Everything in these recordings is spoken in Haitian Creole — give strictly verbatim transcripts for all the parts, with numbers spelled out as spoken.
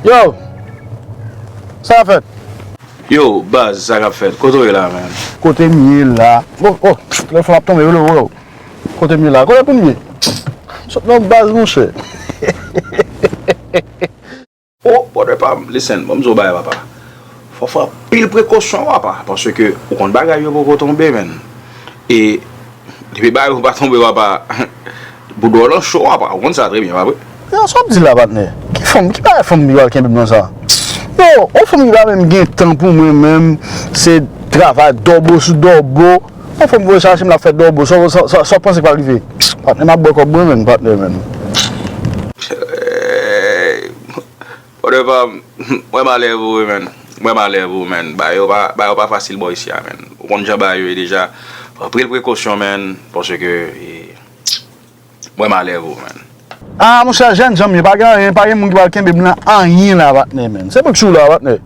Yo! Sa k ap fèt? Yo, baz, sa k ap fèt? Kote w ye la, menm? Kote m ye la? Oh, oh, telefòn ap tonbe, yo, yo, yo. Kote m ye la? Kote pou m ye? Sot nan baz, monchè. Oh, brother pa m, listen, ban m di w bagay, papa. Fò w fè anpil prekosyon, papa, paske ou konn bagay yo poko tonbe, menn. E depi bagay yo pa tonbe, papa, bouda w lan cho, papa, ou konn sa trè byen, pa vre? Yo, sa w ap di la, patnè? Ki fanm, ki bagay fanm ki pral kenbe m nan sa? Yo, yon fanm ki pa menm gen tan pou mwen menm, se travay dòbo sou dòbo. Yon fanm voye chache m, l ap fè dòbo, sa, sa, sa, sa w panse k pral rive? Patnè, m ap bwè kòb mwen, menn, patnè, menn. Brother pa m, mwen malè pou ou, menn. Mwen malè pou ou, menn. Bagay yo pa, bagay yo pa fasil bò isi a, menn. Ou konn jan bagay yo ye deja. Pran anpil prekosyon, menn, paske, e, mwen malè pou ou, menn. Ah, monchè, jènjan m ye, pa gen anyen, pa gen moun ki pral kenbe m nan anyen la, patnè, menn. Se mwen k sou la, patnè.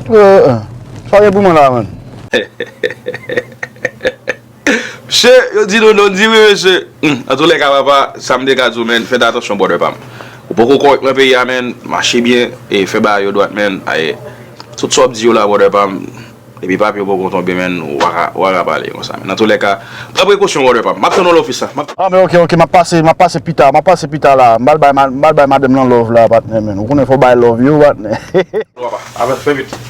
Euh, euh. Sa gen pou mwen la, menn. Mesye, yo di nou non, di wi, mesye. Hmm, antoulèka, papa, sa m te ka di w, menn, fè atansyon, brother pa m. Ou poko kòrèk nan peyi a, menn, mache byen, e fè bagay yo dwat, menn. Aye, tout sa w ap di yo la, brother pa m, epi papye yo poko tonbe, menn, ou pa ka, ou pa ka pale konsa, menn. Antoulèka, pran prekosyon, brother pa m. M ap tann ou nan ofis la. M ap Ah, men ok, ok, m ap pase, m ap pase pita, m ap pase pita la. M pral bay ma-, m pral bay madanm lan love la, patnè, menn. Ou konnen fò w bay love yo, patnè. Papa, avè, fè vit.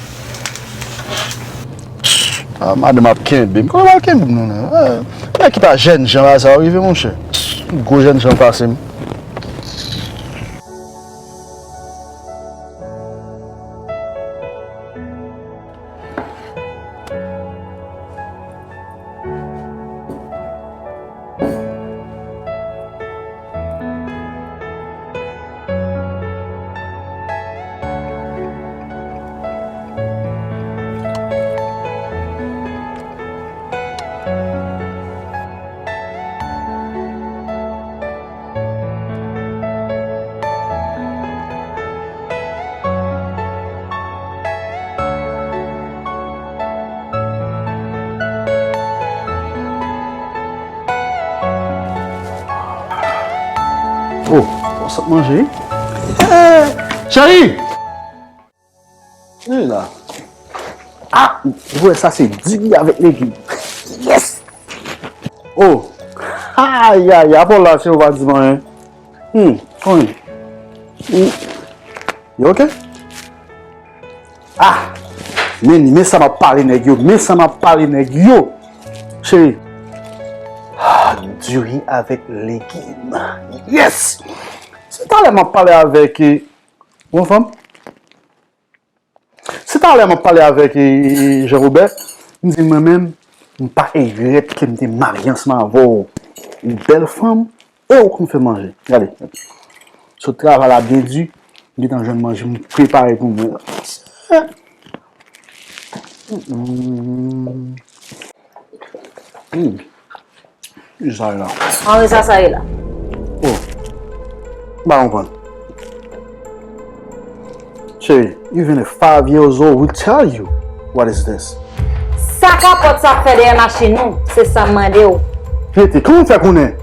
Ah, madanm ap kenbe m. Kòman l kenbe m, non, non? Eh, nèg ki pa jènjan la, sa rive, monchè. Gwo jènjan pase m. Oh, bon, sa manje. Eh, cheri! Li la. Ah, ou wè sa se diri avèk legim. Yes! Oh! Ay, ay, ay, apò la, cheri, ou pa di m anyen. Hmm, konn. Hmm. You okay? Ah! Men, men sa m ap pale nèg yo, men sa m ap pale nèg yo. Cheri. Ah, diri avèk legim. Yes! Se talè m ap pale avèk, eh, yon fanm. Se talè m ap pale avèk, e, e, e, Jean Robert, m di l mwen menm, m pa regrèt ke m te marye ansanm avè w. Ou bèl fanm, e ou konn fè manje. Gade, sot travay la byen di, m gentan jwenn manje, m prepare pou mwen. Mm. Mm. Ki sa ye la? Anri sa sa ye la. Oh. M pa konprann. Cheri, even a five years old will tell you what is this. Sa kapòt sa ap fè dèyè machin ou, se sa m mande w. Rete, kòman w fè konnen?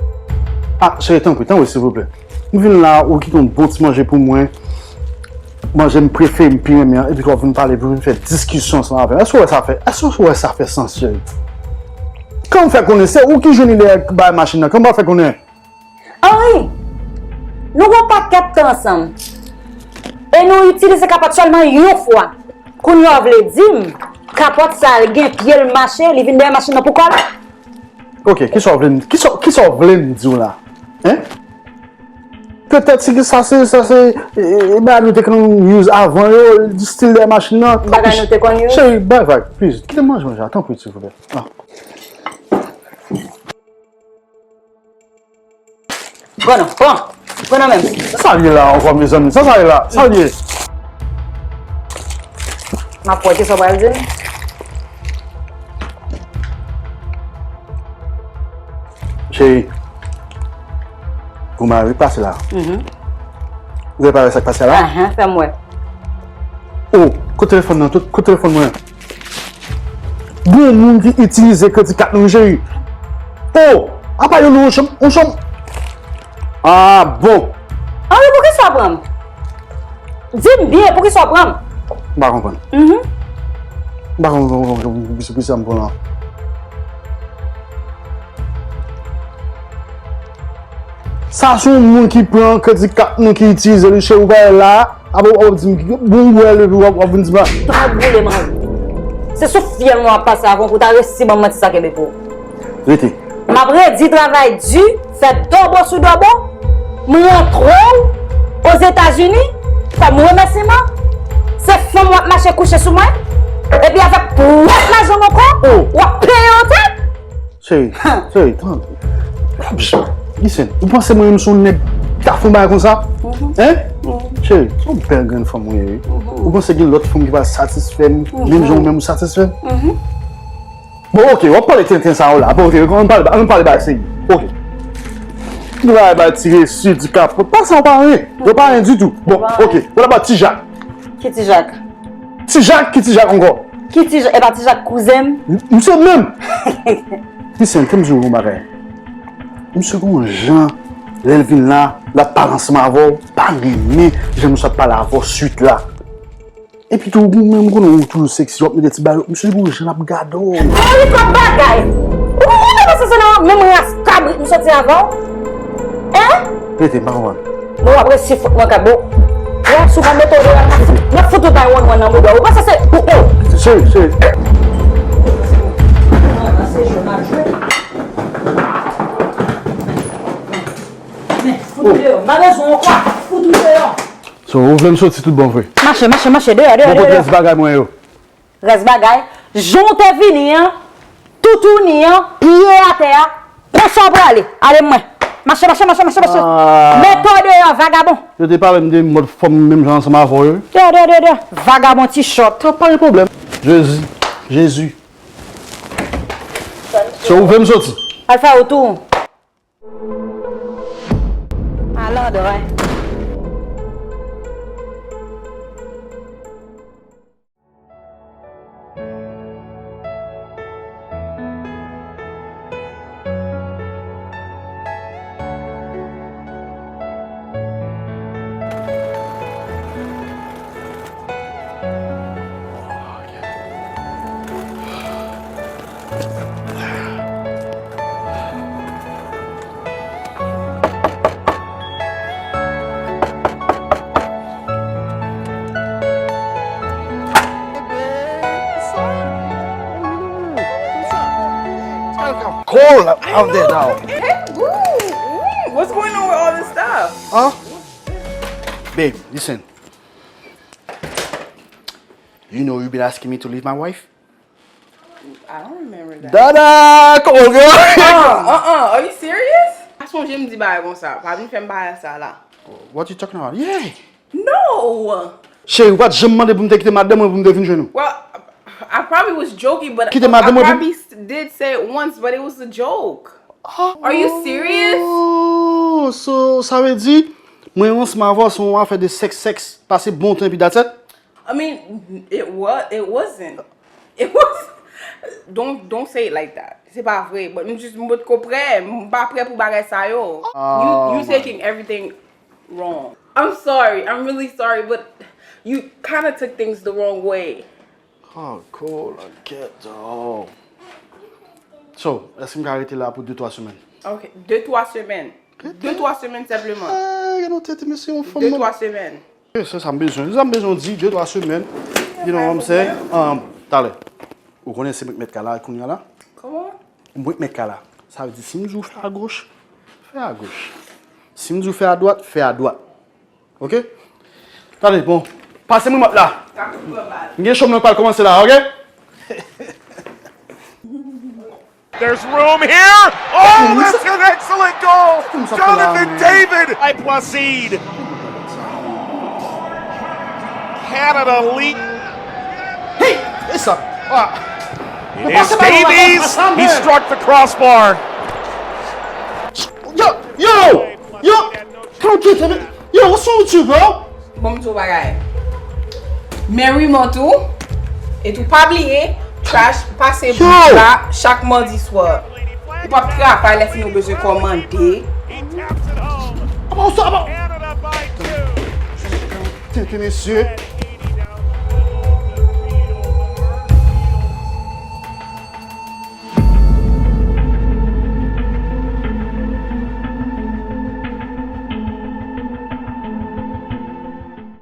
Ah, cheri, tanpri, tanpri, silvouplè. M vin la, ou kite yon bon ti manje pou mwen. Manje m prefere, m pi renmen an, epi w ap vin pale, epi w vin fè diskisyon ansanm avè m. Èske w wè sa fè? Èske w wè sa fè sans, cheri? Kòman w fè konnen? Se ou ki jwenn ide bay machin nan. Kòman w fè konnen? Henry, nou gon pakèt tan ansanm. E nou itilize kapòt sèlman yon fwa. Kounye a w vle di m, kapòt sa a gen pye l mache, li vin dèyè machin nan pou kò l? Ok, kisa w vle m, kisa, kisa w vle m di w la? Hein? Petèt si sa se, sa se, e, e, bagay nou te konn use avan yo, stil dèyè machin nan. Bagay nou te konn use? Cheri, bay vag, please. Kite m manje manje a, tanpri, silvouplè. Ah. Pran non, pran. Pran nan men m. Sa l ye la ankò, mezanmi? Sa, sa l ye la? Sa l ye? M ap wè kisa w pral di m. Cheri, ou mare pase la. Mhm. Ou repare sa k pase la? Ahan, fè m wè. Oh, kote telefòn nan? Tout, kote telefòn mwen? Gon moun ki itilize kredi kat nou, wi, cheri. Oh, apa yo lwe yon chanm, yon chanm? Ah, bon. Anri, poukisa w pran m? Di m byen, poukisa w pran m? M pa konprann. Mhm. M pa konprann poukisa, poukisa m pran w lan. Sa se yon moun ki pran kredi kat nou, ki itilize li, cheri, ou pa wè la. Apre w ap di m, bon, ou wè l, epi w ap, w ap vin di m. Twa boule manman. Se sou fyèl mwen w ap pase avan pou w ta resi ban m manti sa kenbe pou ou. Rete. M ap redi travay di, fè dòbo sou dòbo. M rantre w Ozetazini, fè m remèsiman. Se fanm w ap mache kouche sou mwen. Epi avèk pwòp lajan m ankò, w ap peye yon tèt. Cheri, cheri, tann. Listen, ou panse mwen menm se yon nèg ki ta fè yon bagay konsa? Hein? Cheri, se yon bèl grenn fanm ou ye, wi. Ou panse gen lòt fanm ki pral satisfè m, menm jan ou menm ou satisfè m? Bon, ok, w ap pale tenten sa yo la. Bon, ok, ann pale, ann pale bagay serye. Ok. Nou va bay ti resi, ti kapot. Pa sa, w pa anyen. Yo pa anyen ditou. Bon, ok. What about Ti Jak? Ki Ti Jak? Ti Jak, ki Ti Jak ankò? Ki Ti Jak? E pa Ti Jak kouzen m? M-, misye menm! Listen, fè m di w yon bagay. Misye gon jan, lè l vin la, l ap pale ansanm avè w, pa renmen jan misye ap pale avè w swit la. Epi tou, ou menm, ou konnen ou toujou seksi, w ap mete ti balot, misye gon jan l ap gade w. Mari twòp bagay! Ou, ou, ou te panse se nan menm ras kabrit m soti avè w? Hein? Rete, m pa konprann. Bon, w ap resi fout mwen kado. Wè, si w pa mete w deyò, m ap fout ou bay wannwann nan bouda w. Ou panse se, oh, oh. Cheri, cheri. Men, fout ou deyò. M pa bezwen w ankò. Fout ou deyò. So, ou vle m soti tout bon vre? Mache, mache, mache, deyò, deyò, deyò. Bon, kote rès bagay mwen yo? Rès bagay, jan w te vini an, toutouni an, pye atè a, pran sa w prale. Ale mwen. Mache, mache, mache, mache, mache. Ah. Mete w deyò, vagabon. Yo te pale m de mòd fanm menm jan ansanm avè w yo. Deyò, deyò, deyò, deyò. Vagabon ti chòt. Sa pa gen pwoblèm. Jezi. Jezi. So, ou vle m soti? Al fè wout ou. Malandren. Cold out there now. Hey, ooh, ooh, what's going on with all this stuff? Huh? Babe, listen. You know you've been asking me to leave my wife? I don't remember that. Dada, come on, girl. Uh, uh, uh, are you serious? Pa sonje m di bagay konsa. Pa vin fè m bagay sa la. What you talking about? Yeah. No. Cheri, ou pa t janm mande pou m te kite madanm mwen pou m te vin jwenn ou. Well, I probably was joking, but I probably s- did say it once, but it was a joke. Are you serious? Oh, so, sa vle di, mwen ansanm avè w, se yon afè de sèks, sèks, pase bon tan, epi that's it? I mean, it was, it wasn't. It was, don't, don't say it like that. Se pa vre, but m just, m potko prè, m pa prè pou bagay sa yo. You, you taking everything wrong. I'm sorry, I'm really sorry, but you kinda took things the wrong way. Oh, cool, I get, oh. So, èske m ka rete la pou de twa semèn? Ok, de twa semèn. De twa semèn senpleman. Eh, gen yon tèt mesye, yon fanm. De twa semèn. Eh, se sa m bezwen. Se sa m bezwen di, de twa semèn. You know what I'm saying? Um, talè. Ou konnen se mwen k mèt kay la kounye a la? Kòman? Mwen k mèt kay la. Sa vle di, si m di w fè agoch, fè agoch. Si m di w fè adwat, fè adwat. Ok? Tande, bon. Pase mwen mòp la. M gen cho m nan k pral kòmanse la, ok? There's room here. Oh, that's an excellent goal. Jonathan David. Ay, Placide. Canada lead. Hey, e sa. Ah. It is Davies. He struck the crossbar. Yo, yo, yo. Yo, what's wrong with you, bro? Bon, m di w bagay. Men remont ou, e tou pa bliye, trash, pase bout la chak madi swa. Ou p ap travay lè fini ou bezwen kòmande. Apa w sa, apa? Tenten mesye.